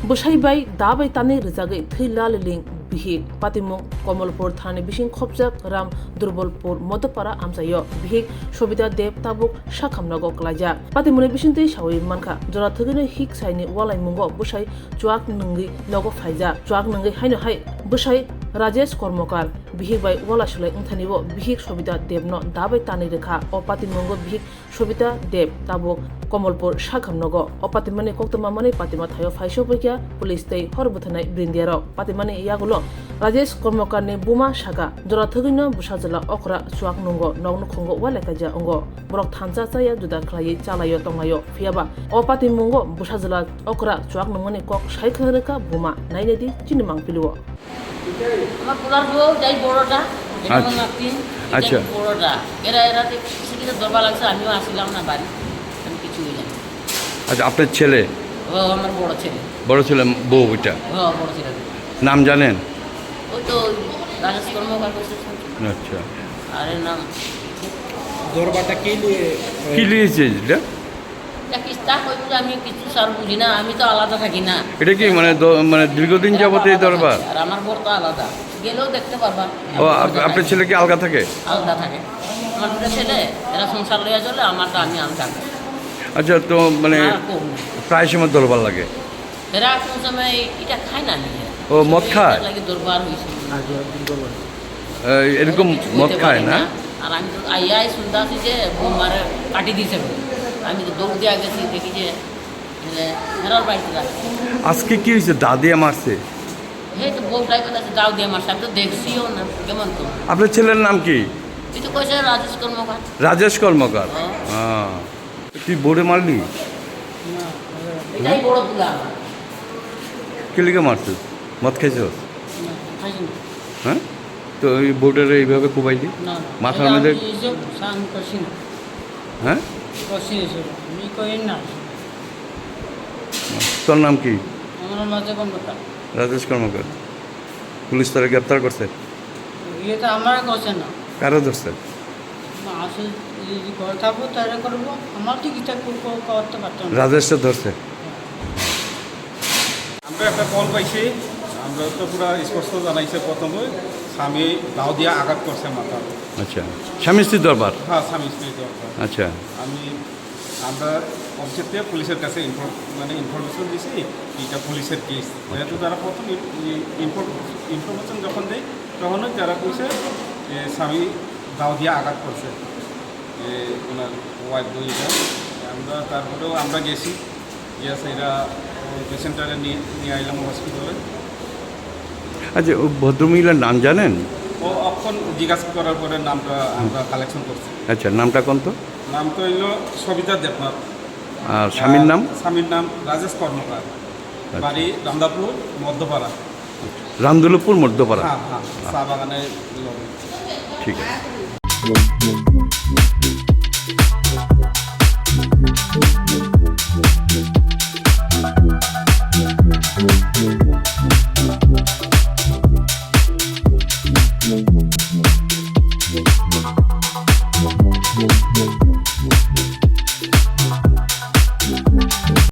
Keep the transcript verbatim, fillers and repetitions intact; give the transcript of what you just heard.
Bwsai bai da bai tanwi rwjagwi thwi laliling bihik. Patimung Komolpur thani bising khopjak Ram Durbolpur Modopara amchaio. Bihik Sobita Deb tabuk sakhamnogo klaijak. Patimungni bisingtwi sawi mankha, jora thwgwino hik saini walaimungo bwsai chuak nwngwi nogo phaijak. Chuak nwngwi haino hai bwsai Rajesh Kormokar bihik bai wala sulai wngthanibo bihik Sobita Debno da bai tanwi rwkha. O patimungo bihik Sobita Deb tabuk Komolpur sakhamnogo. O patimani koktwma manwi patima thaio phaiso phaikha police tei hor bwtharnai brindiarok. Patimani yagulo Rajesh Kormokarni buma saka, jora thwgwino bwsajwla okra chuak nungo, nok nukhungo walai kaijak wngo. Borok thansa chaya juda khlaiwi chalaio tonglaio. Phiyaba o patimungo bwsajwla okra chuak nungmani kok sai khwna rwkha buma. Nainai di chini mangpilio. আমার পোলার বউ, যাই বড়টা, এটা আমার আচ্ছা। নাতিন, এটা আচ্ছা। বড়টা। এরা, এরা তো কিছু কিছু দরবার লাগছে, আমিও আসলাম না বাড়ি, আমি কিছু হই না। আচ্ছা, আপনার ছেলে? ও আমার বড় ছেলে। বড় ছেলে, বউ এটা? ও, বড় ছেলে। নাম জানেন? ওই তো ওই রাজেশ কর্মকার বসে শুনছি। আচ্ছা। আরে নাম দরবারটা কি নিয়ে? কি নিয়েছে এটা? এটা কিস্তা কই বুঝে আমি কিছু স্যার বুঝি না, আমি তো আলাদা থাকি না। এটা কি মানে দ-, মানে দীর্ঘদিন এরা তো যাবত এই আলাদা দরবার? থাকে, আর আমার বর তো আলাদা, গেলেও দেখতে পারবা। ও, আপ-, আপনার ছেলে কি আলগা থাকে? আলাদা থাকে। আমার দুটো ছেলে, এরা সংসার লইয়া চলে, আমারটা আমি আলাদা। আচ্ছা, তো মানে আর কেউ নেই। প্রায় সময় দরবার লাগে? এরা কোন সময় এটা খায় না নিজে। ও, মদ খায়? এটার লাগি দরবার হইছে। আগে একদিন দরবার হইছে। এই, এরকম কিছু মদ হইতে খায় পারে না? না। আর আমি তো আইয়াই শুনতাছি যে বোমারে কাটি দিছে বলে। আমি তো দৌড় দিয়া গেছি, দেখি যে, মানে, হেরার বাড়িতে রাখছে। আজকে কি হয়েছে? দা দিয়ে মারছে? এই তো বউটাই বলেছে, "দাও দিয়ে মারছে।" আমি তো দেখছিও না, কেমন তো? আপনার ছেলের নাম কি? তুই তো কইছে রাজেশ কর্মকার। রাজেশ কর্মকার? হ্যাঁ। হ্যাঁ। তুই বউরে মারলি? না, এটাই বড় ভুল আমার। কে লিগে মারছিস? মদ খাইছস? না, খাইছি না। হ্যাঁ? তো ওই বউটারে এইভাবে কোবাইলি? না, না। মাথার এটা মধ্যে? আমি নিজে স্নান করছি না। হ্যাঁ? করছি না, স্যার। আমি করি না। তোর নাম কি? আমার নাম রাজা কর্মকার। রাজেশ কর্মকার। পুলিশ তোরে গ্রেপ্তার করছে? ইয়ে তো আমার করছে না। কারে ধরছে? না, আসলে যদি ঘরে থাকবো, তাহলে করবো। আমার তো কিছু কো-, কো-, করতে পারতাম না। রাজেশে ধরছে? আমরা একটা কল পাইছি, আমরা তো পুরা স্পষ্ট জানাইছে প্রথমে, স্বামী দাও দিয়া আঘাত করছে মাথা। আচ্ছা, স্বামী স্ত্রীর দরবার? হ্যাঁ, স্বামী স্ত্রীর দরবার। আচ্ছা। আমি, আমরা অফিসের থেকে পুলিশের কাছে ইনফর-, মানে ইনফরমেশন দিছি, এটা পুলিশের কেস। যেহেতু তারা প্রথম ইন-, ই-, ইনফর-, ইনফরমেশন যখন দেয়, তখনই তারা কইছে যে স্বামী দাও দিয়া আঘাত করছে, যে ওনার ওয়াইফ বইটা। আমরা তারপরেও আমরা গেছি, গিয়া সেটা ওই পেশেন্টটারে নিয়ে, নিয়ে আইলাম হসপিটালে। আচ্ছা, ও ভদ্রমহিলার নাম জানেন? ও অখন জিজ্ঞাসা করার পরে নামটা আমরা কালেকশন করছি। আচ্ছা, নামটা কোন তো? নাম তো হইল সবিতা দেবনাথ। আর স্বামীর নাম? আর স্বামীর নাম রাজেশ কর্মকার। আচ্ছা। বাড়ি রামদাপুর মধ্যপাড়া। রামদুলপুর মধ্যপাড়া। হ্যাঁ, হ্যাঁ, চা বাগানের লগে। ঠিক আছে।